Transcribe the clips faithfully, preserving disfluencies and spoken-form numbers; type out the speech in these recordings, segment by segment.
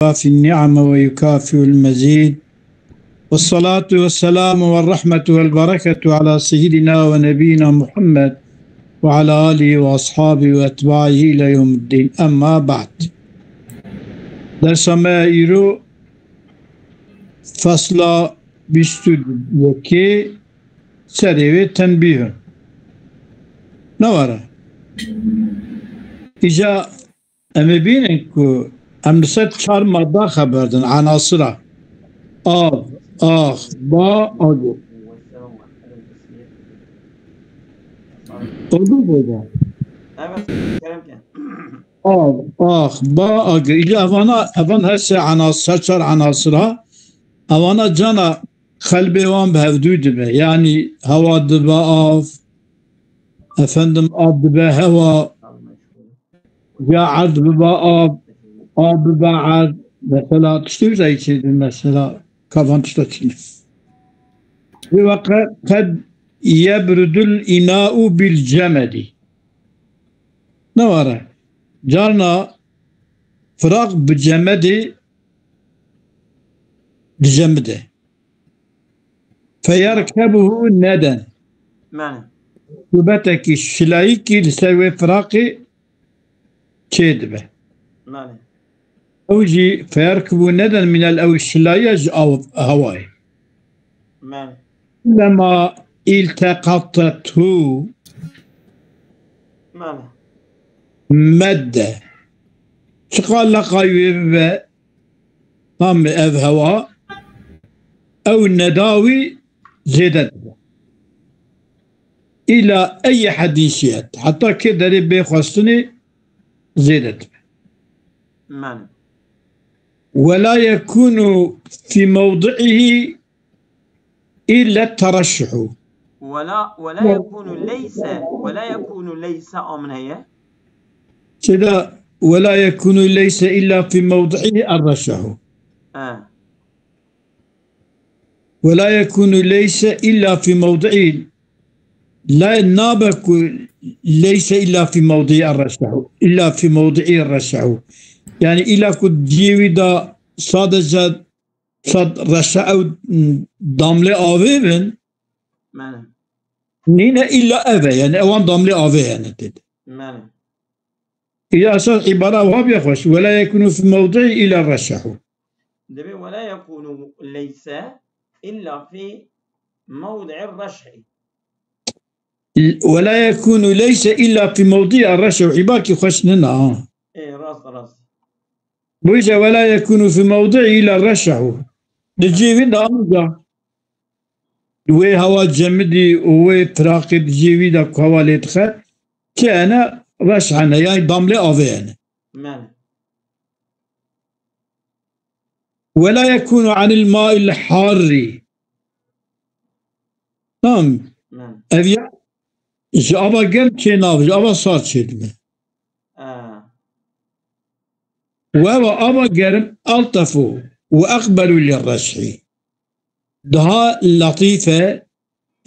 يوافي النعم ويكافئ المزيد. والصلاة والسلام والرحمة والبركة على سيدنا ونبينا محمد وعلى آله وأصحابه وأتباعه إلى يوم الدين. أما بعد. Dersa me îro, fesla bîst û yekê, serê wê tenbîh in. Ne were? Îca em ê bînin ku em li ser çar madda xeber din, enasira. Av, ax, ba, agir. Oldu mu hocam? Evet, kerem ke. Av, ax, ba, agir. Îca evana, evan her se enas-, her çar enasira, evana cana qelbê wan bi hevdû dibe. Yanî hewa dibe av, efendim, av dibe hewa, ya erd bibe av, av bibe erd. Mesela tiştê wisa yê çêdibin, mesela kavan tişta çi ne. Vê veqe qed yebrudul ina'u bil cemedi. Ne were? Carna firaq bi cemedê dicemide. Feyerkebuhu neden. Mane. Rutûbetekî, şilayîkî li ser wê firaqê çêdibe. Mane. Ew jî feyerkibu neden minel ew şilayiya ji av hewayê. Mane. Lema ilteqatethu Mane. Medde. Çiqa leqay wê bibe, tam ev hewa, ew neda wî zêde dibe. Îla eyî hedîsiyet. Heta kê derê bê xwestinê zêde dibe. Mane. Wela yekûnu fî mewdi'ihî îlle tereşşuhu. Wela, wela yekûnu leyse, wela yekûnu leyse amin heye? Çêda wela yekûnu leyse îlla fî mewdi'ihî erreşşuhu. He. Wela yekûnu leyse îlla fî mewdi'î. La nabe ku leyse îlla fî mewdi'î erreşşuhu. Îlla fî mewdi'î erreşşuhu. Yani îlla ku ciyê wî da sadece sad reşe ew damlê avê bin. Mane. Nîne îlla ev e, yani ewan damlê avê hene têde. Mane. Îla esas îbara wiha bîya xweş. Wela yekûnu fî mewdi'î îlla reşşuhu. Dibê wela yekûnu leyse îlla fî mewdi'î reşşi. Wela yekûnu leyse îlla fî mewdi'î reşşuhu. Îbakî xweş nina, ha. Ê, rast, rast. Bûyse wela yekûnu fî mewdi'î îlla reşşuhu. Di cihê wî de amca. Wê hewa cemidî û wê firaqê di cihê wî de ku hewa lê dixe, çi hene? Reş hene, yani damlê avê hene. Mane. Wela yekûnu anil ma'il harri. Tamam. Mane. Ev ya ji ava germ çê nabe, ji ava sar çê dibe. Ha. Weva ava germ eltefu ve ekbelu lirreşhi. Daha latîf e,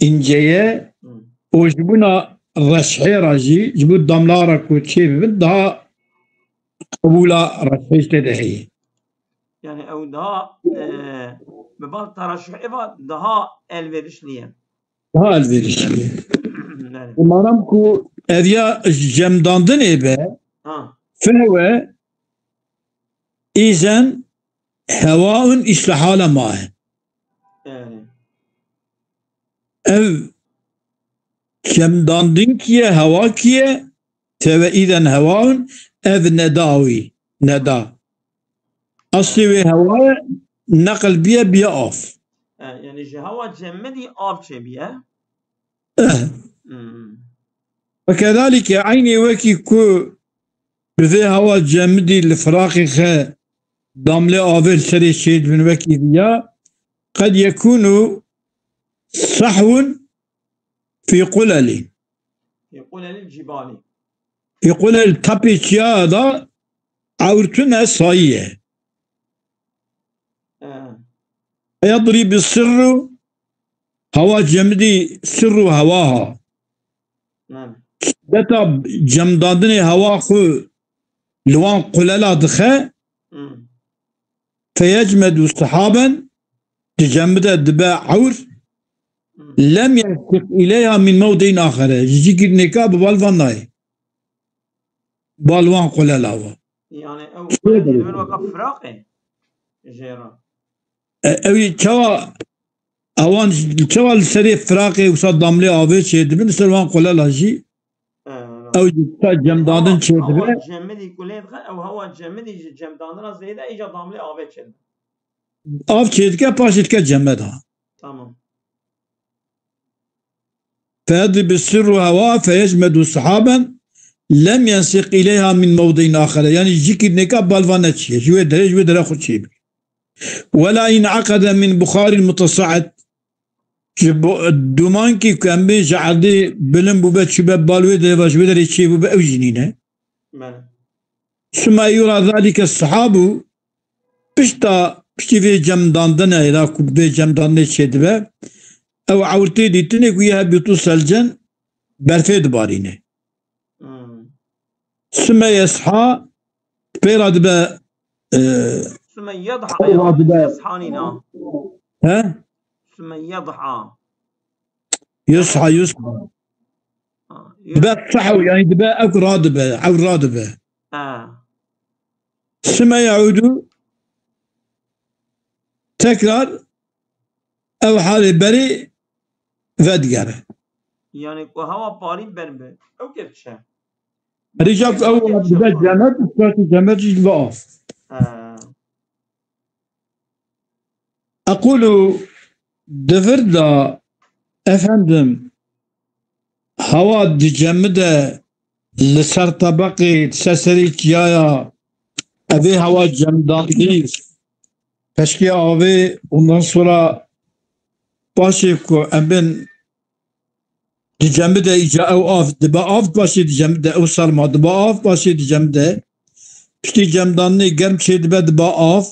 ince ye, Hmm. û ji bona reşhê re jî, ji bo damla re ku çê bibin, daha qebûla reşhê ji tê de heye. Yani ew daha, e, bi bal tereşuhê ve daha elverişli ye. Daha elverişli ye. Yani. Madem ku ev ya cemdandinê be, Ha. Fehwe îzen hewaun îşte hala ma ye. Yani. Ev cemdandin kiye, hewa kiye, fehwe îzen hewaun, ev neda wî, neda. Aslê wê hewa ye, neqil biye, biye av. Ha, yani ji hewa cemidî av çêbiye. Eh. Hmm. Ve kedalike eynî wekî ku bi vê hewa cemidî li firaqê xe damlê avê li serê çê dibin wekî viya, qed yekûnu sehwun fî qulelî. Fî qulelî cîbalî. Fî qulel tepê çiya da ewr tune sayî ye. He. Yedrî bi sirru hewa cemidî sirru hewaha. He. Şiddeta cemdandinê hewa xwe li wan qulela dixe. Hmm. feyecmedu sihaben, dicemide dibe ewr, lem yensiq ileyha min mewdin axere. Ji cîkî nêka bi bal van nayê. Bal wan qulela wa. Yani ew Şöyle qulela dibin weka firaqê jê re. E, ew ê çawa, ewan çawa li serê firaqê wisa damlê avê çêdibin, li ser wan qulela jî E, ew jî ta cemdandin çêdibe. Hewa cemidî ku lê dixe, ew hewa cemidî ji cemdandina zêde îca damlê avê çêdibe. Av çêdike, paşê dike cemeda. Tamam. Feyedrîbu sirru hewa feyecmedu sihaben lem yensiq ileyha min mewdin axere. Yani jikî nêka balva neçiye. Ji wê derê, ji wê dere xwe çêbî. Wela in aqede min buxarî mutesaid. Ji bo-, dumankî ku em bê ji erdê bilind bûbe çûbe bal wê derê ve ji wê derê çêbûbe ew jî nîne. Bele. Suma yura zalike sihabu, pişta, piştî vê cemdandinê ra ku vê cemdandinê çêdibe, ew ewr tê dîtinê ku yehbitu selcen, berfê dibarîne. Hmm. Suma yesha, pê ra dibe, e, Suma yedha pê ra ya, dibe. Yesha nîna. He? Suma yedha. Yusha, yusha. Ha, yus- Dibe sahew, yani dibe ew radibe, ew radibe. Ha. Suma yaudu, tekrar ew halê berê vedigere. Yani ku hewa parî ber be. Ew kevçe. Rîca ku ew dibe cemet, û çarşî cemet jî dibe av. Ha. Equlu, di vir de, efendim, hewa dicemide li ser tebeqê, ser serê çiyaya, evê hewa cemdandî, peşkê avê, ondan sonra paşê ku em bên dicemide îca ew av dibe av, paşê dicemide ew serma dibe av, paşê dicemide piştî cemdandinê germ çêdibe dibe av.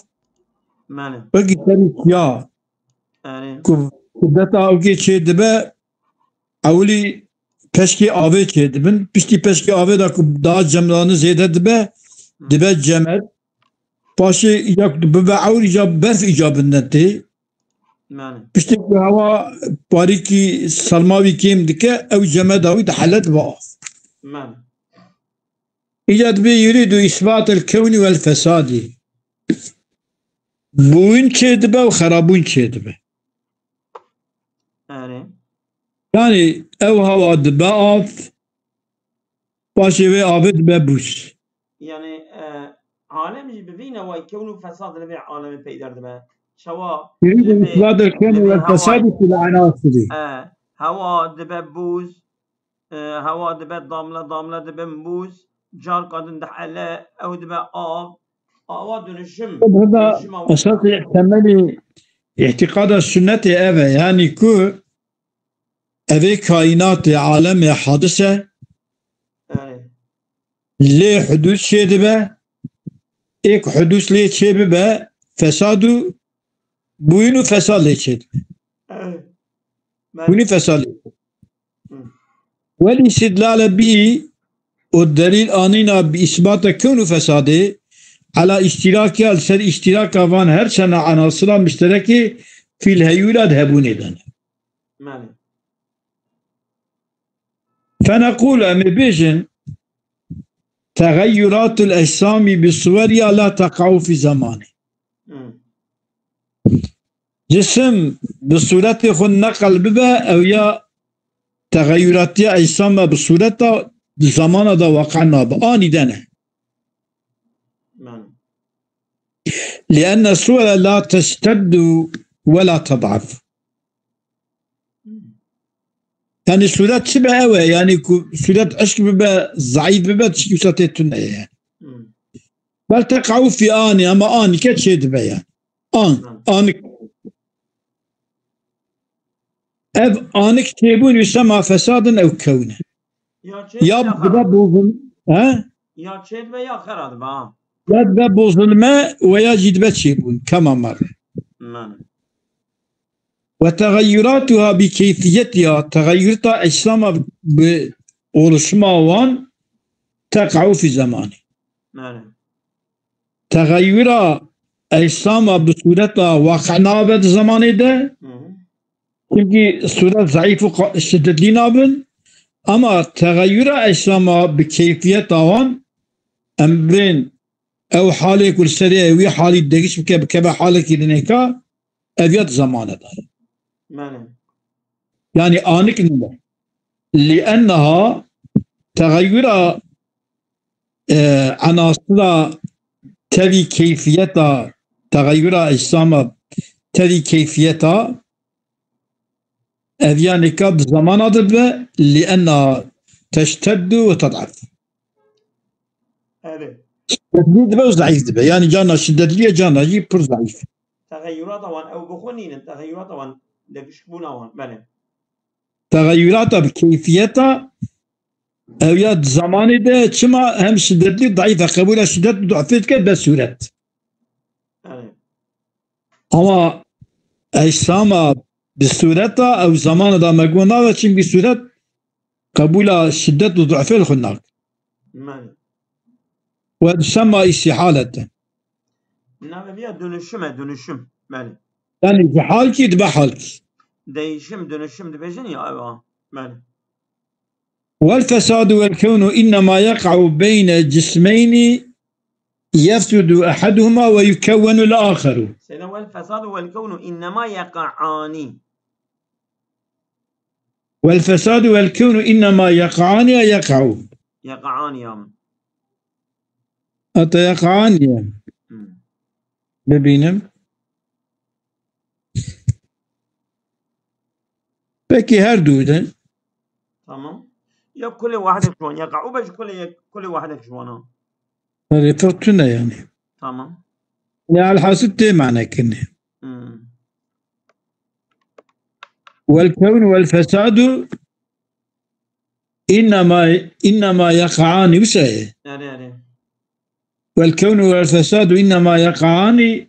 Mane. Wekî serî çiya. Erê. Ku, ku deta ewkê çêdibe, ewilî peşkê avê çêdibin. Piştî peşkê avê de ku daha cemdandin zêde dibe, dibe cemed. Paşê ya ku bibe ewr îca berf îca bindin tê. Mane. Piştî ku hewa parîkî serma wî kêm dike, ew cemeda wî dihelet ve av. Mane. Îca dibê yurîdu îsbatel kewnî wel fesadî. Bûn çêdibe û xerabûn çêdibe. Erê. Yani ew hewa dibe av, paşê wê avê dibe bûz. Yani, e, alem jî bi vî newayî kewn û fesad li vê alemê peyder dibe. Çawa Yurîdu îsbatel kewnî wel fesadî fil enasirî. E, hewa dibe bûz, e, hewa dibe damle, damle dibe bûz, carka din dihele, ew dibe av, ava dönüşüm. Burada esasê temelî îtîqada sunnetê ev e, yani ku evê kaînatê, alemê hadis e, Erê. Lê hudûs çêdibe, ê ku hudûs lê çêbibe, fesad û bûyîn û fesad lê çêdibe. Erê. Bûyîn û fesad lê. Hı. Wel îstidlale bî û delîl anîna bi îsbata kewn û fesadê, ala îştîrakiya, li ser îştîraka van her çend enasira mişterekê fîl heyûla di hebûnê de ne. Mane. Feneqûl, em ê bêjin, tegayyuratul ecsamî bi suweriha la teqa'u fî zemanî. Hmm. Cisim bi sûretê xwe neqel bibe, ew ya tegayyuratiya ecsamê bi sûreta di zamana de waqe nabe. Anî de ne. Mane. Lienne suwere la teşteddu ve la ted'af. Yani sûret çi be ew e, yani ku sûret eşk bibe, zayîf bibe, tişkî wisa tê tune ye yani. Hmm. Bel teqa'u fî anî, ama anî ke çê dibe yani. An, Hmm. Anik. Ev anik çêbûn wisa ma fesadin ew kewne. Ya çê Ya dibe ya dibe xera. Bozul, he? Ya çê dibe ya xera dibe, ha. Ya dibe bozulme ve ya jî dibe çêbûn, kema merre. Mane. Ve tegayyuratuha bi keyfiyetiha, tegayyurta ecsamê bi oluşuma wan, teqa'u fî zemanî. Mane. Tegayyura ecsama bi sûreta waqi nabe di zemanê de. Hı hı. Çimkî sûret zeîf û qa-, şidetlî nabin. Ama texeyura ecsama bi keyfiyeta wan, em bên ew halê ku li serê ye, wî halî degiş bike, bikeve halekî dinêka, ev ya di zamane de ye. Belê. Yani anik nîne. Li enneha texeyura, e, enasira tevî keyfiyeta, texeyura ecsama tevî keyfiyeta, ev yanî ka bi zamana dibe, li enneha teşteddu ve ted'ef. Erê. Şiddetli dibe û zayıf dibe. Yani cana şiddetli ye, cana jî pir zayıf. Texeyurata wan ew bi xwe nînin, texeyurata wan, degiş bûna wan, belê. Texeyurata bi keyfiyeta ew ya di zamanê de çima hem şiddetli, zayıf e, qebûla şiddet û du'fê dike be sûret. Erê. Ama ecsama bi sûreta ew zamana da me got nabe, çimkî sûret qebûla şiddet û du'fê li xwe nake. Belê. Ve tusemma istihaleten. Navê vîya dönüşüm e, dönüşüm. Belê. Yani ji halkî dibe halkî. Değişim, dönüşüm dibêjin ya, ew a. Belê. والفساد والكون إنما يقع بين جسمين يفسد أحدهما ويكون الآخر. Seyda, والفساد والكون إنما يقعان. والفساد والكون إنما يقعان يا يقع. يقعان ya. Ata yeqan ye. Hmm. Bibînim. Peki her du de. Tamam. Ya kulê wahidek ji wan, ya qe'ûbe ji kulê, ya kulê wahidek ji wan a. Erê, pir tune yani. Tamam. Ya elhasil tê mane kirinê. Hmm. والكون والفساد إنما، إنما يقعان، wisa ye. Erê, erê. والكون والفساد إنما يقعان،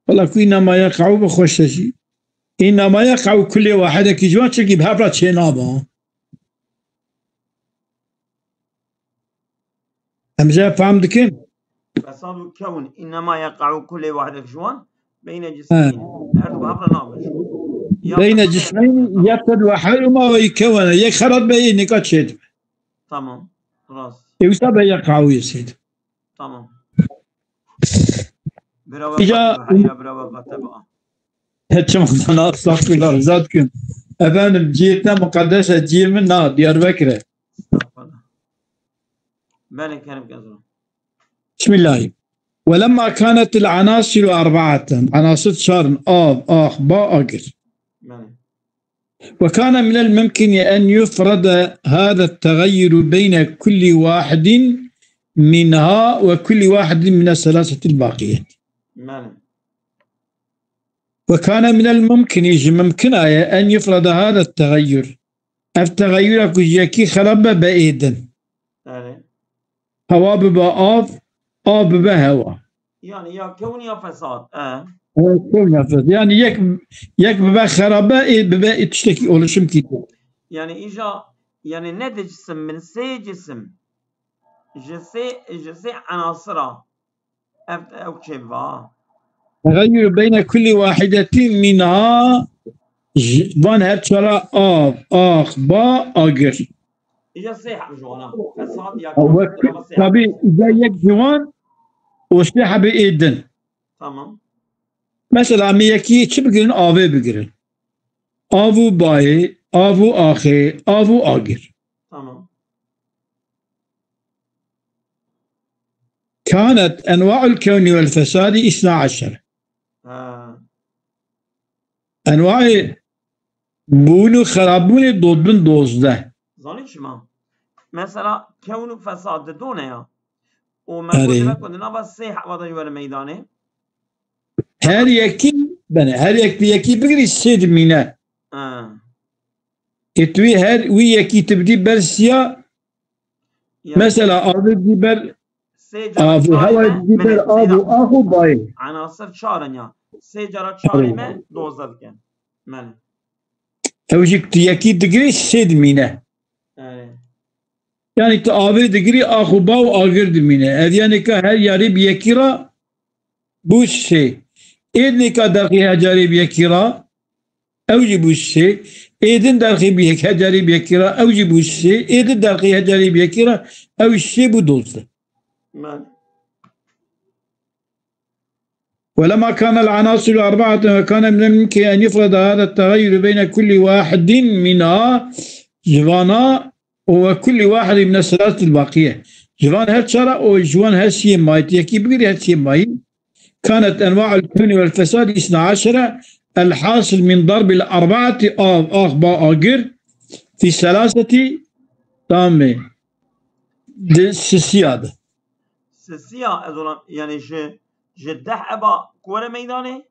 wala ku إنما يقع bi xweş e jî. إنما يقع kulê wahidekî ji wan çekî bi hev re çênabe. Em jê fehm dikin? Fesad û kewn, إنما يقع kulê wahidek ji wan, beyne cismeyn. He. Her du bi hev re nabin. Ya Beyne cismeyn yefsed ve heruma ve yekewene. Yek xerab be, yê nika çêdibe. Tamam. Rast. Ê wisa be ya qawiyê sêd. Tamam. Bira we Îca qate be, ya bira we qate be. He, çima sana estağfirullah, rıza dikim. Efendim, cihê te muqeddes e, cihê min na, Diyarbekir e. Estağfirullah. Belê, kerim kezra. Bismillahî. Ve lemma kânetil anasiru erba'aten. Anasir çar in, av, ax, ba, agir. Belê. Ve kâne minel mumkini en yufrada hâzet tegayyuru beyne kulli wahidin minha ve kulli wahidin mine selâsetil baqiyet. Belê. Ve kâne minel mumkini, ji mumkina ye, en yufrada hâzet tegayyur. Ev tegayyura ku ji yekî xerab be, be ê din. Erê. Hewa bibe av, av bibe hewa. Yani ya kewn ya fesad. E. Evet, kewn ya fesad. Yani yek, yek bibe xerabe, ê bibe ê tiştekî oluşum kî. Yani îja, yani ne di cisim min, sê cisim. Ji sê, ji sê enasira. Ev, ew çê bibe. Tegayyur beyne kulli wahidetin minha, ji, van her çara av, ax, ba, agir. Îca sê heb ji wana. Fesad ya Ve kafir, ama sê heb. Tabi, îca yek ji wan û sê hebê ê din. Tamam. Mesela, em ê yekî çi bigirin? Avê bigirin. Av û bayê, av û axê, av û agir. Tamam. Kânet enwa'ul kevni vel fesadi isna aşer. Ha. Enwaê bûn û xerabûnê dot bin dozdeh. Zanî çima? Mesela kewn û fesad di done ya. Û me Erê. Got, me got, nava sê hewada ji were meydanê. Her yekî, bene, her yek bi yekî bigirî sê dimîne. Ha. Ê tu wî her, wî yekî tu bidî ber siya, Ya. Mesela, avê dî ber, sê cara av û çarê hewa me, dî ber, belê, av û seyda. Ax û bayê. Enasir çar in ya. Sê cara çarê me dozdeh dikin. Belê. Ew jî tu yekî digirî sê dimîne. Erê. Yani tu avê digirî, ax û ba û agir dimîne. Ev yani ka her yarî bi yekî re bû sê. Ê dinê ka derxî hecarî bi yekî ra, ew jî bû sê. Ê din derxî bi yek hecarî bi yekî ra, ew jî bû sê. Ê din derxî hecarî bi yekî ra, ew sê bû dozdeh. Belê. ولما كان العناصر أربعة وكان من الممكن أن يفرض هذا التغير بين كل واحد منها, ji vana, وكل واحد من الثلاثة الباقية. Ji van her çara û ji wan her siyê mayî. Yekî bigirî her siyê mayî. كانت أنواع الكون والفساد اثنا عشر الحاصل من ضرب الأربعة, av, ax, ba, agir, في ثلاثة, tamê, di sisiya de. Sisiya, ez olam, yani ji, ji deh eba ku were meydanê,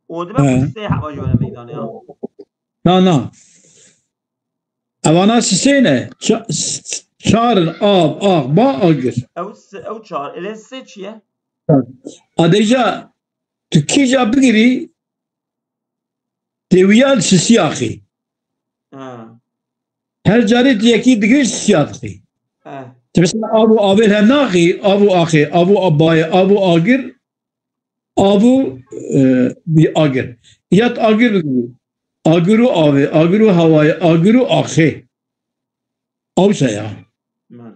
û dibe ku sê eba jî were meydanê, ha. Na, na. Evana sisê ne. Ça-, s-, çar in, av, ax, ba, agir. Ew si-, ew çar. Ilê sê çi ye? Adêja tu kîja bigirî, tê wiya sisiya xî. Ha. Her carê tu yekî digirî sisiya dixî. Ha. Tu mesela av û avê li hev naxî, av û axê, av û abayê, av û agir, av û, e, bi agir. Ya tu agir bigirî. Agir û avê, agir û hawayê, agir û axê. Ew se ya. Belê.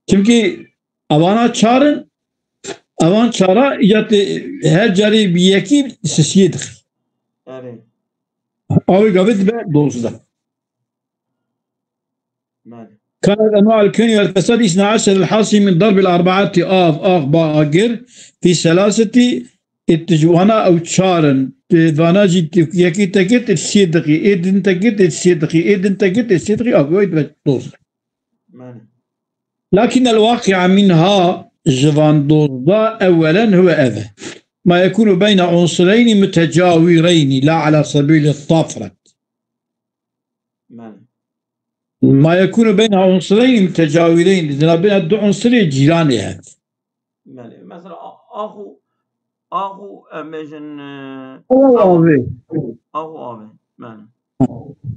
Çimkî evana çar in, evan çara ya te her carê bi yekî sisiyê dixî. Erê. Awê gavê dibe dozdeh. Belê. كانت أنواع الكون والفساد اثنا عشر الحاصل من ضرب الأربعة, av, ax, ba, agir, في ثلاثة, ê tu ji wana ew çar in, tu vana jî tu yekî te kir, tu sê dixî, ê din te kir, tu sê dixî, ê din te kir, tu sê dixî, avê wê dibe dozdeh. Belê. لكن الواقع منها, ji van dozdeh, أولا هو ev e. ما يكون بين عنصرين متجاورين لا على سبيل الطفرة. Belê. ما يكون بين عنصرين متجاورين, di navbêna du unsirê cîranê hene. Belê. Mesela, a-, ax û, ax û, em bêjin, e, Ew ax û, avê. Ax û avê. Belê.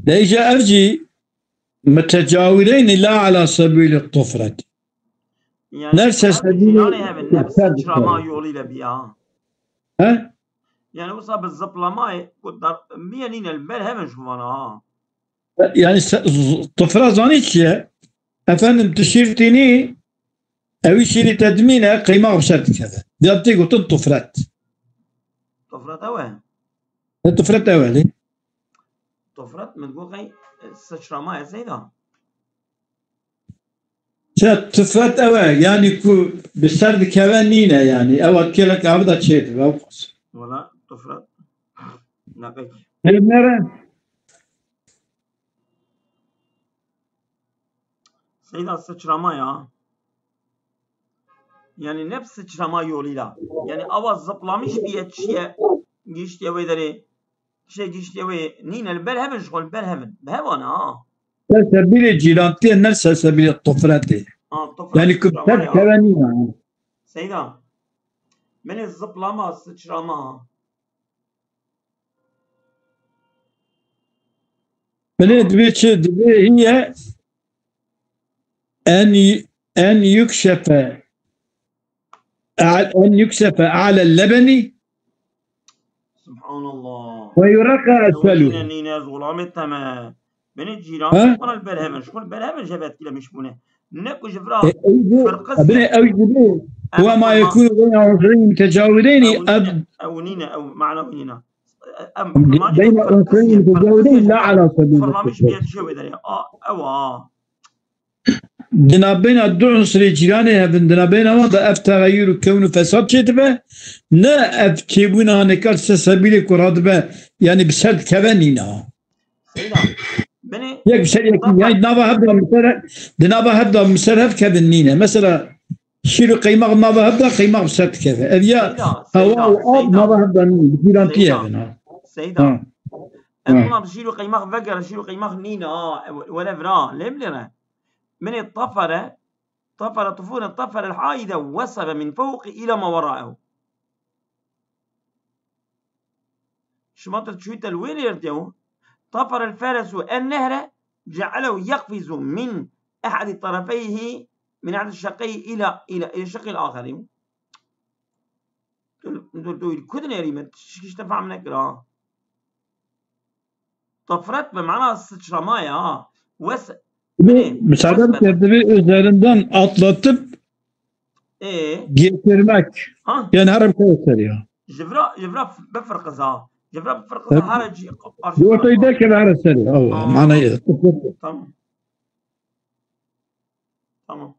Lê îja ev jî متجاورين لا على سبيل الطفرة. Yani, ne ser sebîlê cîranê hevin, ne bi sıçrama yoluyla biya. He? Yani, wisa bi zıplamayê, ku dar-, biye nîne li ber hevin ji vana, ha. Yani, se-, z-, tufra zanî çi ye? Efendim, tu şîr tînî, ewî şîrî te dimîne, qeymax bi ser dikeve. Ya tê gotin tufret. Tufret ew e? E, tufret ew e lê. Tufret min got qey, e, sıçrama ye Seyda. Çi tufret ew e, yani ku bi ser dikeve nîne yani. Ew a kêlek abi da çê dibe, ew qas. Wala tufret. Neqek. Nere? Seyda sıçrama ya. Yani ne sıçrama yoluyla. Yani ava zıplamış bir çiye giştiye wê derê. Çiye giştiye wê nîne li ber hevin ji xwe li ber hevin. Bi hev ane ha. Ser sebîlê cîrantiye ne ser sebîlê tofretê. Ha, tofret yani ku sıçrama ser ya. Keve nîne. Seyda. Beni zıplama sıçrama. Belê divê çi? Divê hîye en, en yüksefe, en yüksefe a'le lebeni. Subhanallah. Ve yuraka esfelu. Nîne, nîne, zolamê teme. Beni cîran bana li ber hevin. Şkol ber hevin jebe etkilemiş bûne. Ne ku ji vira firqis. Bine ew jî bû. Ve ma yekûnu beyne unsreyni mütecawireyni. Ew nîne, ew mana nîne. Em, beyne unsreyni mütecawireyni la ala sebîl. Fırlamış bir şey wê derê. A, ew a. Di navbeyna du unsirê cîranê hevin, di navbeyna wan de ev texeyûr û kewn û fesad çêdibe, ne ev çêbûna hanekar ser sebîlê ku radibe, yani bi ser dikeve nîne. Seyda, beni yek bi ser yekî, yani nava hev de miser, di nava hev de miser hev kevin nîne. Mesela, şîr û qeymax nava hev de qeymax bi ser dikeve. Ev ya hewa û av nava hev de nîne. Bi cîrantî hevin ha. Seyda. Ha. Ev buna şîr û qeymax vegere, şîr û qeymax nîne ha. Were vira, lê bilêre. Min ê tafere, tafere tufûne, tafere el-haîde wesebe min fewqi îla ma wera'ehu. Şima te çûyte li wê lêr diyo. Tafere el-feresu en-nehre ce'elehu yekfizu min ehadi tarafeyhi, min ehadi şeqeyhi îla, îla, îla şeqil axeri. Dur, dur, ku dinêrî min? Tişkî ji te fehm nekira. Tafret bi mana sıçrama ya. Wes... Bu müsaade kerdimi üzerinden atlatıp Ê, geçirmek. ha, Yani harap kayser ya. Jivra, jivra bifirqiza. Jivra bifirqiza, hara cî qarşî. Bu ortayı derken harap ser ya. Allah, Aa. Manayı. Tamam. Tamam.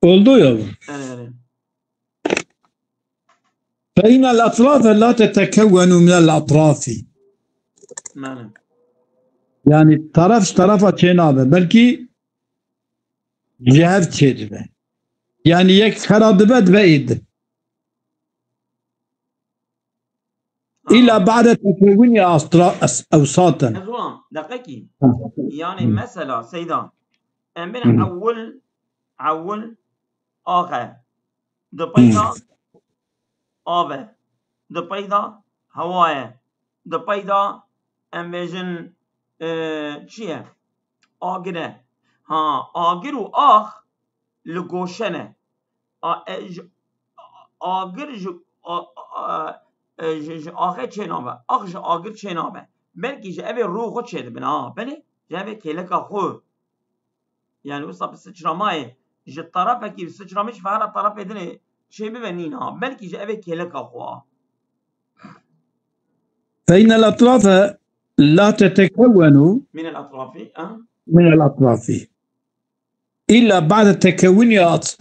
Oldu ya bu. Yani, yani. فإن الأطراف لا تتكون من الأطراف. Yani. Yani taraf tarafa çênabe. Belki ji hev çêdibe. Yani yek xera dibe, dibe êd. İlla ba'de tekevuni astra-, es-, evsaten. Ez ulan, deqekî. Ha. Yani Hı. mesela, Seyda, em bin Hı. ewil, ewil axe. Di peyda ave. Di peyda hewaye. Di peyda, em bêjin, e, çi ye? Agir e. Ha, agir û ax li goşe ne. A, e, ji, agir ji, a, a, e, ji, ji axê çênabe. Ax ji agir çênabe. Belkî ji evê rû xwe çêdibin. Ha, belê, ji evê kêleka xwe. Yani wisa bi sıçramayê, ji tarafekî bi sıçramiş ve hera tarafê dinê çê bibe nîna. Belkî ji evê kêleka xwe. فإن الأطراف لا تتكون Min el atrafi, ha? من الأطراف إلا بعد تكون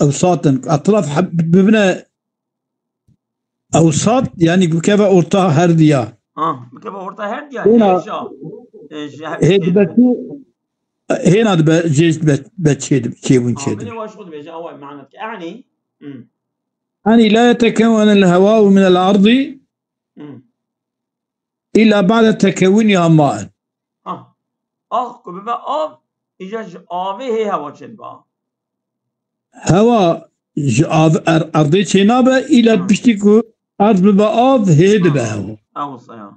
أوساط. Etraf heb-, bibine ewsat, yani bikeve orta herdiya. Ha, bikeve orta herdiya. Hêna- Hêja. E, ji Hê dibe çi, hêna dibe, jê dibe, be çê dibe, çêbûn Ha, çê bine dibe. baş xwe dibêje, away manet. Yani, hmm, Yani la yetekevvenul hevau minel ardi hmm. illa ba'de tekevvuniha ma'en. Ha. Ax ku bibe av, îca ji avê hê hewa çêdibe. Hewa ji av, er, erdê çênabe, îla Hı. piştî ku erd bibe av, hê dibe Hı. hewa. Ew wisa ya.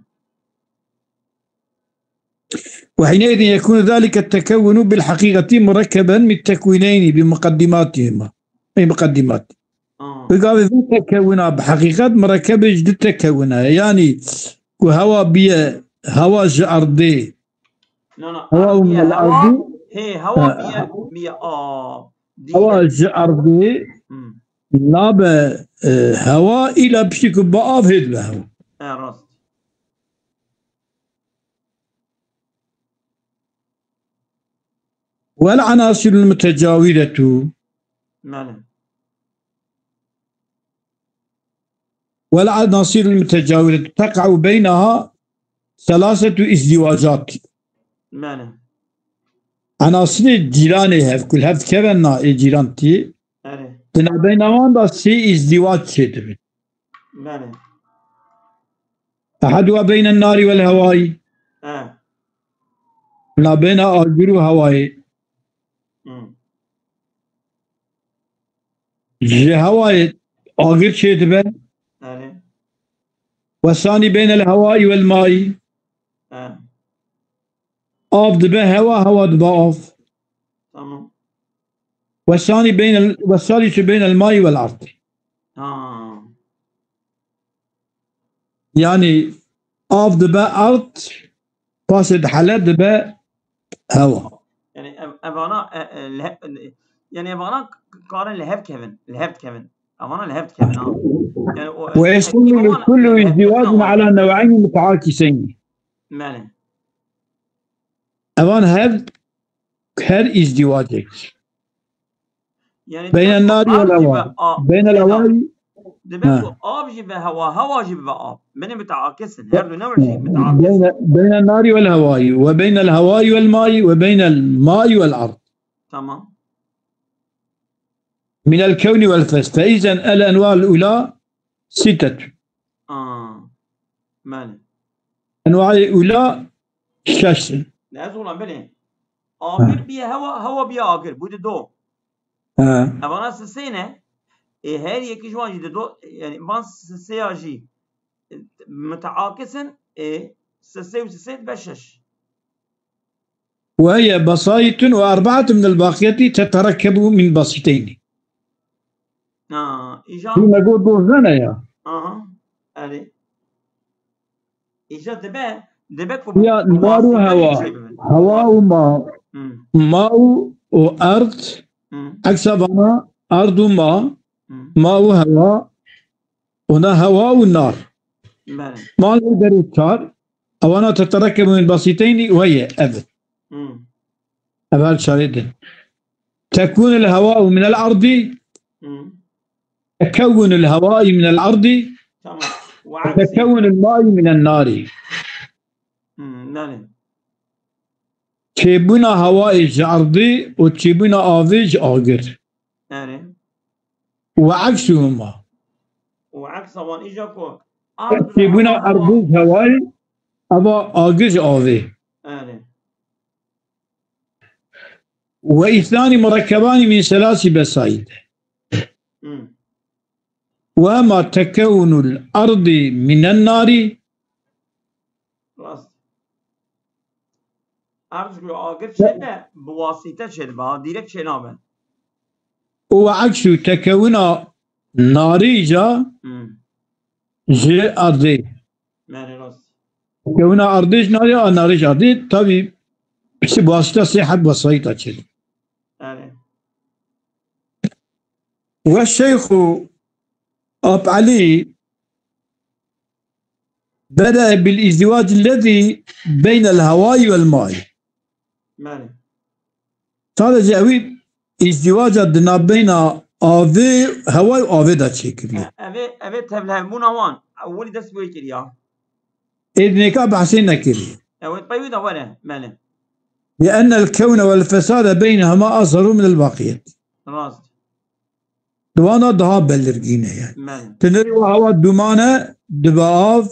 وحينئذ يكون ذلك التكون بالحقيقة مركبا من تكوينين بمقدماتهما. أي مقدمات. Ha. Bi gavê vê tekewina bi heqîqet mirekebê ji du tekewina ye. Yanî ku hewa biye, hewa ji erdê, No, no, hewa û biye mel hewa, erdî, hê hewa ha, biye, biye av. Dî- hewa ji erdê Hmm. nabe, e, hewa, îla piştî ku bi av hê dibe hewa. E, rast. والعناصر المتجاورة Mele. والعناصر المتجاورة تقع بينها ثلاثة ازدواجات. Mele. Enasirê cîranê hev ku li hev dikevin na ê cîran tî, Erê. di navbeyna wan de sê îzdîwac çêdibin. Mele. Ehaduha beyne nari wel hewayî. E. Navbeyna agir û hewayê. Hmm. Ji hewayê agir çêdibe. Erê. Wesanî beynel hewayî wel mayî. E. Av dibe hewa, hewa dibe av. Tamam. Wesanî beynel, wesalî çi beynel mayî wel ard. Ha. Yani av dibe ard, pasê dihele dibe hewa. Yani ev, evana, e, e, le, e, yani evana k-, karin li hev kevin, li hev kevin. Evana li hev kevin ha. Yani o, ويشتمل كل ازدواج على نوعين متعاكسين. Mele. Evan hev her îzdîwacek. Yani Beyne demek nari ku av wel jî hewa. ve av. Beynel Seyda, hewayî. Demek Ha. ku av jî ve hewa, hewa jî ve av. Bine mutaakisin. Her du new jî mutaakisin. Beyne, beynel nari wel hewayî. Ve beynel hewayî wel mayî. Ve beynel mayî wel ard. Tamam. Minel kevni wel fes. Fe izen el enwal ula sitet. Aa. Mele. Enwayê ula şeş in. Ne ez ola belê. Agir biye hewa, hewa biye agir. Bu de do. Ha. Evana sisê ne? E, her yekî ji wan jî de do. Yani van sisê ya jî, e, mutaakisin. E, sisê û sisê dibe şeş. وهي بسائط وأربعة من الباقيات تتركب من بسيطين. Ha, îja. Hî me got dozdeh ne ya. Aha. Erê. Îja dibe, dibe ku Ya, bi nar û wasîte hewa. Çêbibin. Hewa û ma. Hmm. Ma û, û erd. Hmm. Eksa vana erd û ma. Hmm. Ma û hewa. Ona hewa û nar. Belê. Ma lê derê çar. Ewana teterekebûn basîteynî weye ev. Hmm. Ev her çarê din. Tekûnul hewa'u minel ardî. Hmm. Tekewunul hewai minel ardî. Tamam. Ve aksi. Tekewunul ma'i minen nari. Hmm, belê. Çêbûna hewayê ji erdî û çêbûna avê ji agir. Erê. Ve aksuhuma. Û eksa wan îja ku ard Çêbûna hewa erdî ji hewayê, eva agir ji avê. Erê. Ve îthnani murekkebani min selasi besail. Hmm. Ve hema tekewunul erdî minen nari. Rast. Erd ji agir çêbe, bi wasîte çêdibe, ha, dîrek çênabe. Û ve eksu tekewuna narî ca Hmm. ji erdê. Belê rast. Tekewuna erdê ji narî, a narî ji erdê. Tabî, işte bi wasîte sê heb vesayîta çêdibe. Erê. Ve şeyxu Ap Elî bede bil îzdîvac lezî beynel hewayî vel maî. Belê. Sadece ewî îzdîvaca di navbeyna avê, hewayê û avê de çêkiriye. Evê, evê tevlihevbûna wan. Ewilî dest wê kiriya. Êdinêka behsê nekiriye. Ew ê pey wî de were. Belê. Li ennel kewne vel fesade beynehuma azheru minel baqiyet. Rast. Di wana daha belirgîn e yani. Belê. Tinirê wa hewa duman e, dibe av,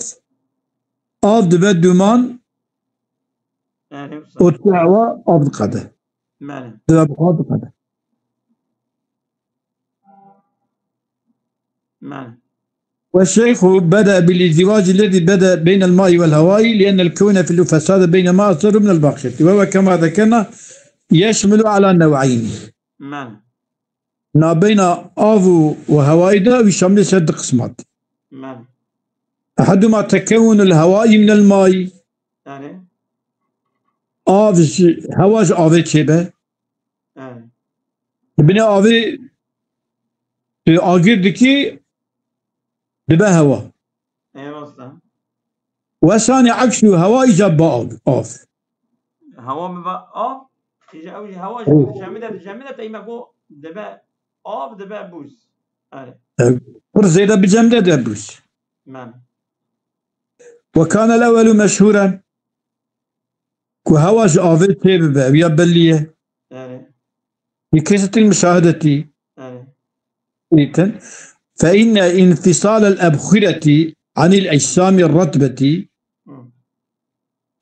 av dibe duman, Erê, wisa. Û tu hewa av diqede. Belê. Dibe buxar diqede. Belê. والشيخ بدأ بالازدواج الذي بدأ بين الماء والهواء، لأن الكون في الفساد بينما أصدر من الباقيات، وهو كما ذكرنا يشمل على نوعين. Belê. Nabeyna av û, û hewayî de wî şamilê ser du qismat. Belê. Eheduma tekewunul hewayî minel mayî. Belê. Av ji, hewa ji avê çêbe. Belê. Di binê avê tu agir dikî, dibe hewa. Ê, rast e. Wesanî eksu hewa îca ba av, av. Hewa mi va av, îca ew jî hewa jî Ê. Dijemide, dijemide te îme ku dibe av, dibe bûz. Erê. Ev pir zêde bijemide de bûz. Men. Ve kanel ewelu meşhûren. Ku hewa ji avê tê bibe, ev ya bellî ye. Erê. Bi kesretil müşahedetî. Erê. Îtin. Fe inne infisal el ebxireti anil ecsamir ratbeti. Hı.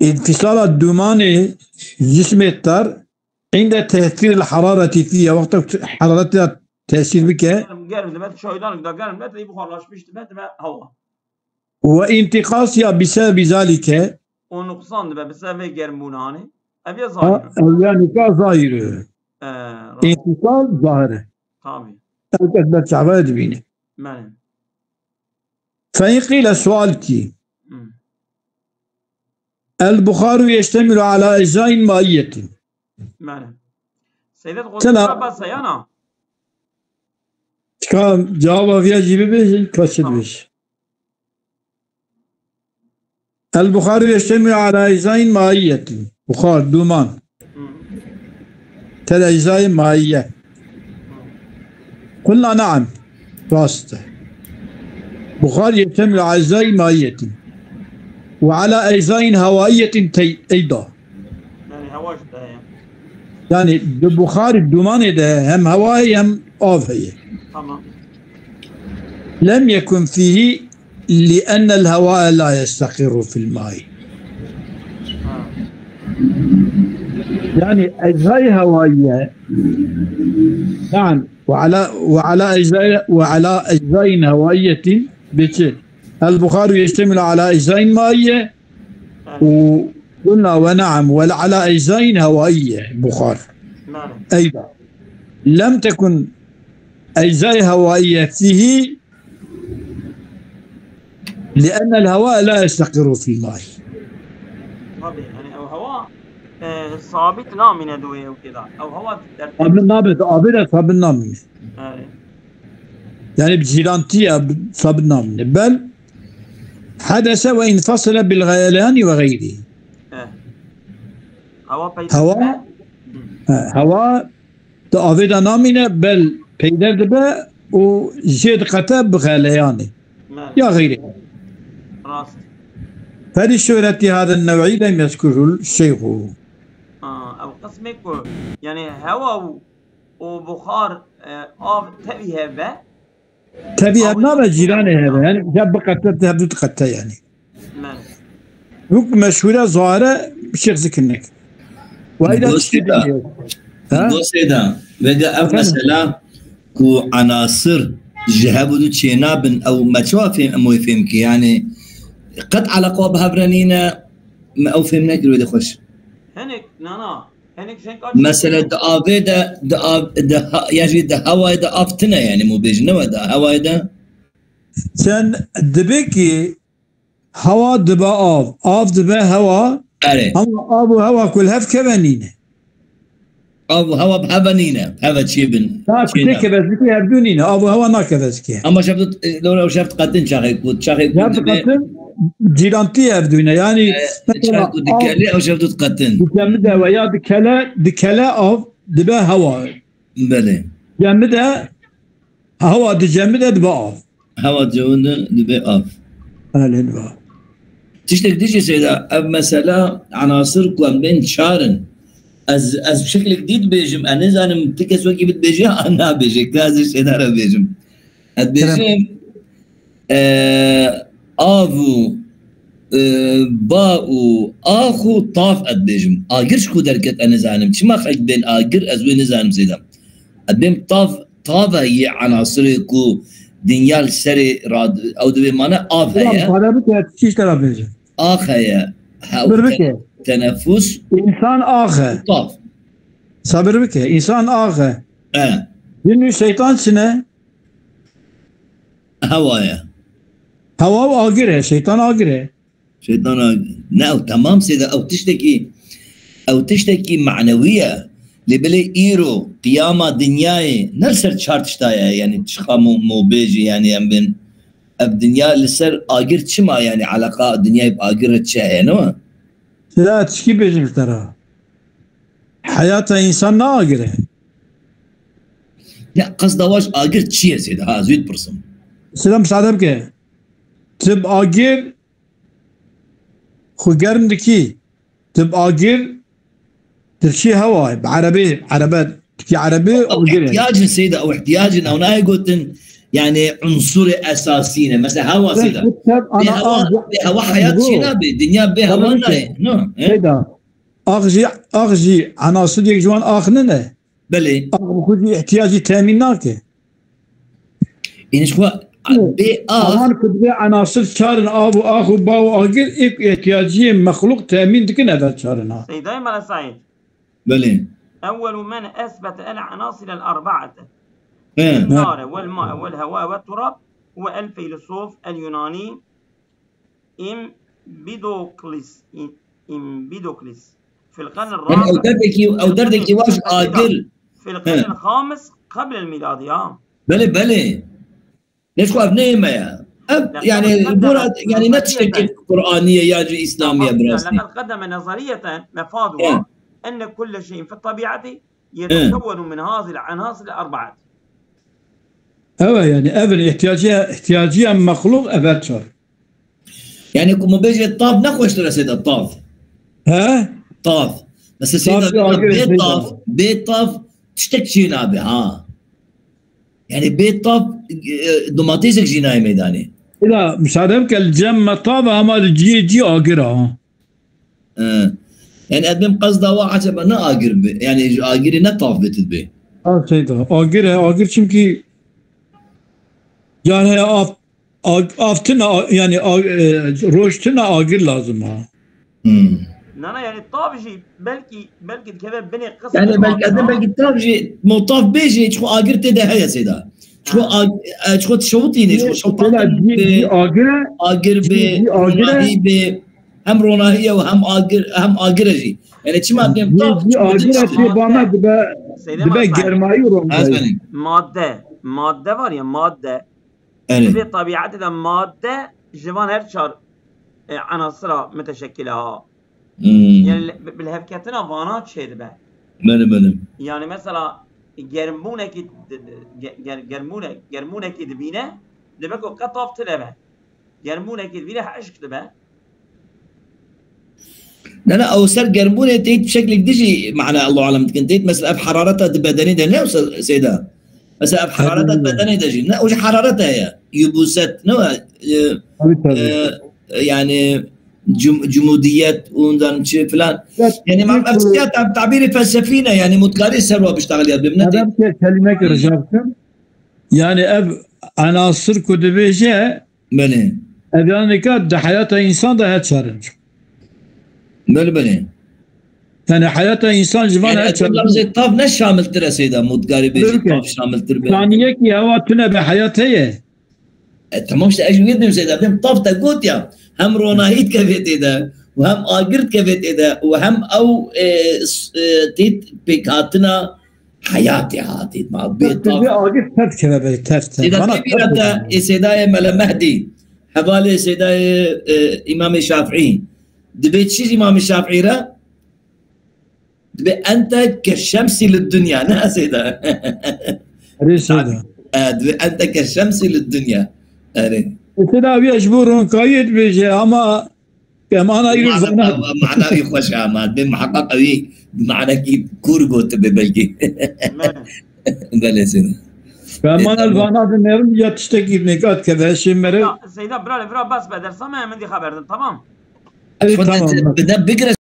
Înfisala dumanê cismê ter inde tesîril harareti fîye, wexta ku hararetê tesîr bike. Germ, germ dibe, çaydan da germ dibe, buxarlaşmış dibe, dibe hewa. Ve intiqasiya bi sebebi zalike. O nuqsan dibe, bi sebebi germbûna, hani. Ev ya Ha, zahir. Ev yani ka zahir. Ee, rast. İntisal zahir. Tabii. Herkes ber çava dibîne. Belê. Fe in qîle sual kî. Hmm. El buxaru yeştemilu ala eczain maiyetin. Belê. Seydet Sena- Qutb bas heyana. Ka cevaba viya jî bibêjin, ka çi Tamam. dibêjin. El buxaru yeştemilu ala eczain maiyetin. Buxar, duman. Hmm. Tel eczain maiye. Qulna naam. Rast e. Buxar yeştemilu ala eczain maiyetin. Ve ala eczain hawaiyetin tey-, eyda. Yani hewa jî de heye. Yani di buxarî dumanê de hem hewa heye hem av heye. Tamam. Lem yekun fihi li ennel hewa la yestaqirru fil mai. Ha. Yani eczayê hewaiye. Naam. Ve ala, ve ala eczayê, ve ala eczain hewaiyetin. Biçi. El buxaru yeştemilu ala eczain maiye. Belê. Û qulna ve naam, ve ala eczain hewaiye, buxar. Belê. Eyda. Lem tekun أجزاء هوائيته، لأن الهواء لا يستقر في الماء. Tabii, yani ew hewa, e, sabit namîne di wê ewkê de. Ew hewa der- Sabit nabe, di avê de sabit namîne. Evet. Yani bi cîrantiye sabit namîne. Bel hadese ve infasile bil gayelani ve gayri. Eh. Hewa peyda Hewa, dibe. He, hewa di avê de namîne, bel peyder dibe û jê diqete bi xeleyanê. Mele. Ya xeyrê. Rast. Ferî şöhreti hada nev'î lem yezkurul şeyxu. Ha, ew qismê ku, yani hewa û, û buxar, e, av tevî hebe, Tevî hev nabe, cîranê heve. Yani ya biqete, hevdu diqete yani. Mele. Wek meşhûre zahire şêx zikir nek. Ve ila Dostê tiştê da. Dî. Ha? Dostê da. Vega ev Efendim? Mesela ku anasir ji hev û du çênabin, ew me çawa fêm, em wê fêm ki? Yani qet eleqa bi hev re nîne, me ew fêm nekir wê de xweş. Hinek, na, na. Hinek jin ka Mesela di avê de, di av, di ha, ya jî di hewayê de av tine yani, mû bêjin, ne weda hewayê de? Sen dibe ki hewa dibe av, av dibe hewa, Erê. Ama av û hewa ku li hev keve nîne. Av û hewa bi heve nîne, bi heve çê bin, Ta çê tê ne. Kevezikî hevdû nîne, av û hewa nakeve zikê. Ama şev dû, e, lewra şev diqetin çaxê ku, çaxê ku Şev dibe, diqetin, cîrantî hevdû ne. Yani, e, mesela çaxê ku av dikelê, ew şev dû diqetin. Dikemi de ve ya dikele, dikele av, dibe hewa. Belê. Cemi de, hewa di cemi de dibe av. Hewa cewin de dibe av. Belê, dibe av. Tiştek dî jî Seyda, ev mesela anasir ku em bên çar in. Ez, ez bi şeklek dî dibêjim, ez nizanim ti kes wekî bidibêje an nabêje, ka ez ê Seyda re bêjim. Ez Kerem. Dibêjim, e, av û, e, ba û ax û tav ez dibêjim. Agir ji ku derket ez nizanim. Çima xelk bên agir ez wê nizanim Seyda. Ez dibêm tav, tav e yê enasirê ku dinya li serê rad-, ew divê mane av Ulan heye. Para bike, çi tişt te re bêje? Ax heye. He, Sabir te-, bike. Tenefus. Însan ax e. Tav. Sabir bike. Însan ax e. E. Cin û şeytan çi ne? Hewa ye. Hewa û agir e. Şeytan agir e. Şeytan agir. Ne ew temam Seyda, ew tiştekî, ew tiştekî manewî ye. Lê belê îro qiyama dinyayê ne li ser çar tişta ye, yani çiqa mo-, mobêjî, yani em bên ev dinya li ser agir çima, yani eleqa dinyayê bi agir re çi heye, ne wa? Seyda, tişkî bêjim ji te re. Heyata însan ne agir e. Ya, qesda we ji agir çi ye Seyda? Ha, ez wê dipirsim. Seyda, misade bike. Tu bi agir xwe germ dikî. Tu bi agir diçî hewa. Bi erebê, erebe, dikî erebê, Ew agir e. ihtiyacin Seyda, ew ihtiyacin, ew nayê gotin, yani unsurê esasî ne. Mesela hewa Seyda. Bê hewa, bê hewa heyat çi nabe? Dinya bê hewa nayê. No, he? Seyda, ax jî, ax jî enasirek ji wan ax nine. Belê. Ax bi xwe jî ihtiyacî temîn nake. Ên ji xwe bê ax. Ewan ku divê enasir çar in, av û ax û ba û agir, êk ihtiyaciyê mexlûq temîn dikin, ev çar in ha. Seydayê Mela Seîd. Belê. أول من أثبت العناصر الأربعة. He. النار والماء والهواء والتراب هو الفيلسوف اليوناني Empedokles, Em-, Empedokles. في القرن Yani ew الرابع. Derdekî, ew derdekî wa ji agir. في القرن He. الخامس قبل الميلاد، ya. Belê, belê. Ne ji xwe ev neyê me ya. Ev, yani, bora, yani, ne tiştekî Qur'anî ye ya jî Îslamî ye, bi rastî. لقد قدم نظرية مفادها أن كل شيء في الطبيعة يتكون من هذه العناصر الأربعة. Ew e, yani, ev in ihtiyacî, ihtiyacî em mexlûq ev e çar. Yani ku min bêje tav ne xweştir e Seyda, tav. He? Tav. Mesela Seyda, Tav bê, agir bê Seyda. Tav, bê tav tiştek çê nabe ha. Yani bê tav, e, domatêsek jî nayê meydanê. Ila, müsaade bike, li cem me tav e, ama li cihê cî agir e ha. E, yani ez bêm qesda wa acaba ne agir bi, yani ji agirê ne tav bê tu dibê. Ha, Seyda, agir e, agir çimkî car heye av Ag-, av tine, a-, yani, a-, e, roj tine agir lazim ha. Hmm. Na na, yani tav jî belkî, belkî dikeve binê qism. Yani belki, belki tav jî, motaf bê jî, çiqo agir tê de heye Seyda. Çiqo ag-, e, çiqo şewitîne, çiqo şewitîne. Agir e, agir bê, ronahî bê, hem ronahî ye û hem agir, hem agir e jî. Yani çima diyem tav, çiqo agir e tê bana dibe, dibe germayî û ronahî. Madde, madde var ya, madde. Erê. Divê tabiatê de madde ji van her çar, e, enasira muteşekkil e ha. Hmm. Yani le-, bi-, bi lihevketina vana çêdibe. Belê, belê. Yani mesela germbûnekî di-, di-, ge-, ger-, germbûne-, germbûnekî dibîne, dibe ku qet tav tune be. Germbûnekî dibîne hişk dibe. Ne, ne, ew ser germbûnê têt bi şeklek dijî, mana Allahu alem dikin. Têt mesela ev harareta di bedenê de ne ew se-, Seyda? Mesela ev harareta di bedenê de jî. Ne, o jî harareta heye. Yubuset, ne wa? E, e, yani cum-, cumudiyet, ondan çi filan. Yani ma-, ev siya tab-, tabîrê felsefî ne, yani mutkarî ser wa biştaxiliyat bim, ne têt. Kelîmek rica bikim. Yani ev enasir ku dibêje, Belê. Ev yanî ka di heyata însan de her çar in. Belê, belê. Yani heyata însan ji van her çar in. Lafzê tav ne şamiltir e Seyda, mutkarî bêjî tav şamiltir be. Saniyekî hewa tune be heyat heye. E, tamam işte, ez wê dibim Seyda, dibim tav te got ya, hem ronahî dikeve tê de, û hem agir dikeve tê de, û hem ew, e, s-, e, têt pêkhatina Heyatê hatî ma bê tav. Agir ters keve be, ters, ters. Seyda tê bîra te, ê Seydayê Mele Mehdî, hevalê Seydayê, e, Îmamê Şafîî. Dibê çi Îmamê Şafîî re? Dibê ente ke şemsî li dunya, ne Seyda? Erê Seyda. E, dibê ente ke şemsî li dunya. Erê. Seyda, wî ji bo ronkayiyê dibêje, ama Em ana îro zana. Mana wî xweş e ama. Bê muheqeq ewî manekî kûr gotibe belkî. Belê Seyda. Em ana vana dinerim ya tiştekî nêka dikeve hişê mere. Seyda, bira, bira, bas be, dersa me, min dî xeber din, tamam? Bi de bigire